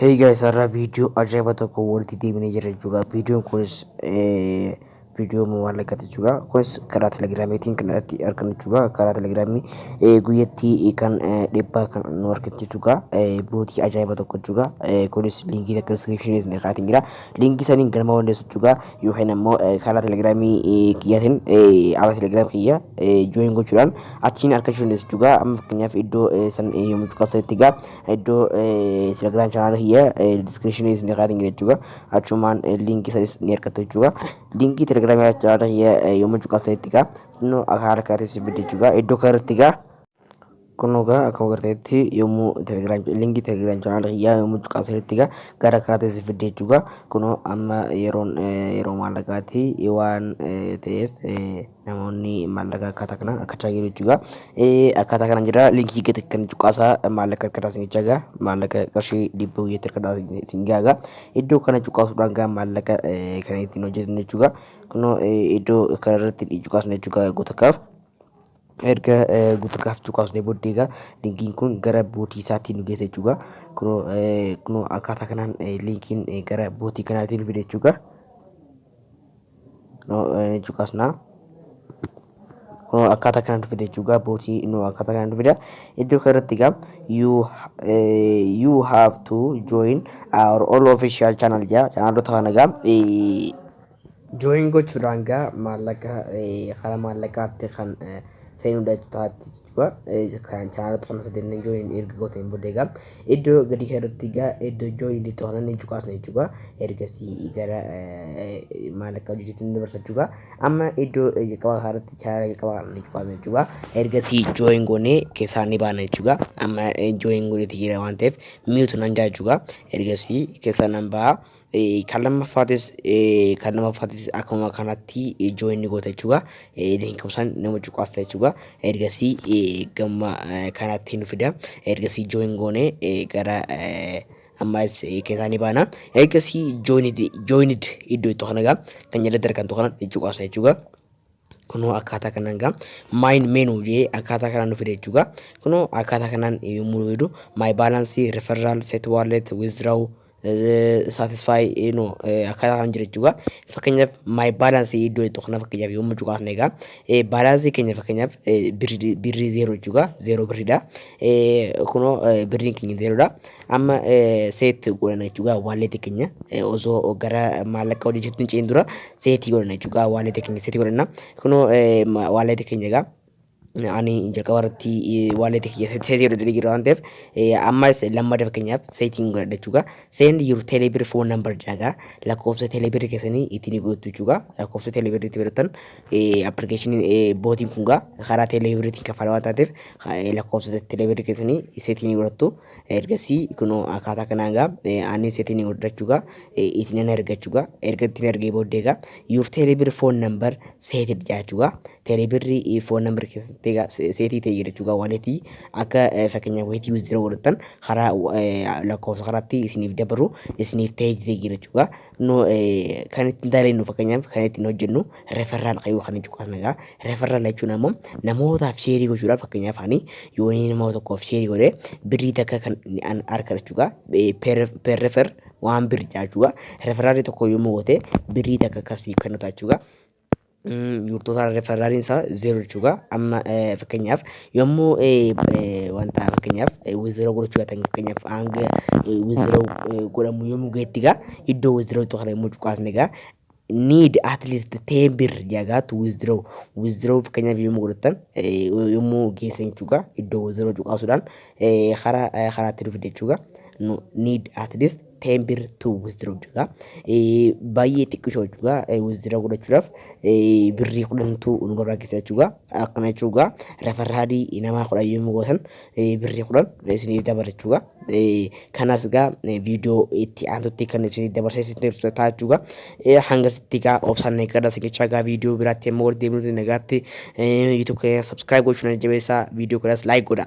Hey guys, har'a viidiyoo ajaa'iba tokko walitti deebinee jira jechuudha. Viidiyoon kunis viidiyoo maallaqaati jechuudha. Kunis karaa telegiraamiitiin kan irratti argannu jechuudha. Karaa telegiraamii guyyatti kan dhibbaa kan nu argatu jechuudha. Bootii ajaa'iba tokko jechuudha. Kunis liinkii takka description isin kaatiin jira. Liinkii saniin galma dandeessu jechuudha. Yookiin ammoo karaa telegiraamii kiyyaatiin app telegiraam kiyya join gochuudhaan achiin argachuu dandeessu jechuudha. Amma fakkeenyaaf iddoo san yommuu cuqaasanitti egaa iddoo telegiraam channel kiyya description isin kaatiin jira jechuudha. Achumaan liinkii sanis ni argattu jechuudha. Liinkii telegiraam channel kiyya yommuu cuqaasanitti egaa xinnoo haala kanatti isin fidde jechuudha. Iddoo kanarratti egaa kun egaa akkuma agartanitti yommuu telegiraam liinkii telegiraam channel kiyyaa yommuu cuqaasanitti egaa gara kanatti isin fidde jechuudha. Kunoo amma yeroon yeroo maallaqaati waan ta'eef namoonni maallaqa akkaataa kanaan argachaa jiru jechuudha. Akkaataa kanaan jira, liinkii gadi kan cuqaasaa maallaqa argataa isin jechaa egaa maallaqa qarshii 100 guyyaatti argataa isin gaaga. Iddoo kana cuqaasuudhaan gaa maallaqa kan ittiin hojjetan jechuudha. Kunoo iddoo kanarratti cuqaasna jechuudha guutakkaaf. Erga guutakkaaf cuqaasnee booddee egaa liinkiin kun gara bootii isaatti nu geessa jechuudha. Kunoo akkaataa kanaan liinkiin gara bootii kanaatti nu fide jechuudha. Kunoo cuqaasnaa. Kunoo akkaataa kanaan nu fide jechuudha. Bootii nu akkaataa kanaan nu fida. Iddoo kanarratti egaa you have to join our all official channel jedha. Channelota kana egaa join gochuudhaan gaa maallaqa karaa maallaqaatti kan seenuu taatti jechuudha. Kan channelota kana sadeen join erga gooteen booda egaa iddoo gadi kanarratti egaa iddoo join itti kana ni cuqaasna jechuudha. Ergasii gara maallaqa hojjechuutti ni dabarsa jechuudha. Amma iddoo jalqabaa kanarratti channel jalqabaa kana ni cuqaasna jechuudha. Ergasii join goonee keessaa ni baana jechuudha. Amma join godheeti jira waan ta'eef mute nan jaa jechuudha. Ergasii keessaa nan ba'a. Kan lammaffaatis akkuma kanatti join ni goota jechuudha. Liinkumsaan nama cuqaasta jechuudha. Ergasii gama kanatti nu fida. Ergasii join goonee gara ammas keessaa ni baana. Ergasii joined iddoo itti kana egaa kan jalatti argamtu kana cuqaasna jechuudha. Kunoo akkaataa kanaan gaa main menu jee akkaataa kanaan nu fide jechuudha. Kunoo akkaataa kanaan yommuu nu fidu my balance, referral, set wallet, withdraw, satisfy no akkaataa kanaan jira jechuudha. Fakkeenyaaf my balance iddoo itti kana fakkeenyaaf yommuu cuqaasne egaa balance keenya fakkeenyaaf birrii 0 jechuudha. 0 birriidha. Kunoo birriin keenya zerodha. Amma set godhana jechuudha wallet keenya, osoo gara maallaqa hojjechuutti hin ce'in dura set godhana jechuudha, wallet keenya set godhanna. Kunoo wallet keenya egaa ani jalqaba irratti wallet kiyya set godhadhee jira waan ta'eef ammas lammada fakkeenyaaf setiin godhadha jechuudha. Send your telebirr phone number jedha, lakkoofsa telebirr keessanii ittiin godhattu jechuudha. Lakkoofsa telebirr itti godhattan, appilikeeshinii bootiin kun gaa karaa telebirriitiin kaffala waan taateef lakkoofsa telebirr keessanii setiin godhattu. Ergasii kunoo akkaataa kanaan gaa ani setiin godhadha jechuudha. Ittiin nan erga jechuudha. Erga ittiin ergee booddee egaa your telebirr phone number seted jechuudha. Telebirri phone number keessatti egaa set ta'e jira jechuudha. Wallet akka fakkeenyaaf wayitii withdraw godhattan karaa lakkoofsa karaatti isiniif dabaru isiniif ta'ee jira jechuudha. No, kan ittiin dalagnu, fakkeenyaaf kan ittiin hojjennu referral qayyuu kan cuqaasna egaa. Referral jechuun ammoo namootaaf share gochuudhaaf, fakkeenyaaf ani yoo inni nama tokkoof share godhe birrii takka kan an arga jechuudha. Per refer 1 birr jechuudha. Referral tokko yommuu goote birrii takka akkasiif kennu jechuudha. Yuurtoota referraliin isaa 0 jechuudha. Amma fakkeenyaaf yommuu wanta fakkeenyaaf withdraw godhachuu yaatan, fakkeenyaaf hanga withdraw godhamu yommuu ga'etti egaa iddoo withdraw kana yommuu cuqaasne egaa need at least 10 birr jagaa to withdraw. Withdraw fakkeenyaaf yommuu godhattan, yommuu geessan jechuudha, iddoo withdraw cuqaasuudhaan karaa karaatti dhufe jechuudha. No, need at least 10 birr to withdraw jechuudha. Baay'ee xiqqishoo jechuudha. Withdraw godhachuudhaaf birrii 10tu nu barbaachisa jechuudha. Akkana jechuudha. Referral namaa 10 yommuu gootan birrii 10 isiniif dabala jechuudha. Kanas egaa viidiyoo itti aantutti kan isiniif dabarsee isiniif ta'a jechuudha. Hangasitti egaa obsaan eeggadha isin jechaa, egaa viidiyoo biraatti immoo walitti deebinuutti nagaatti. YouTube keenya subscribe gochuun jabeessaa, viidiyoo kanas like godha.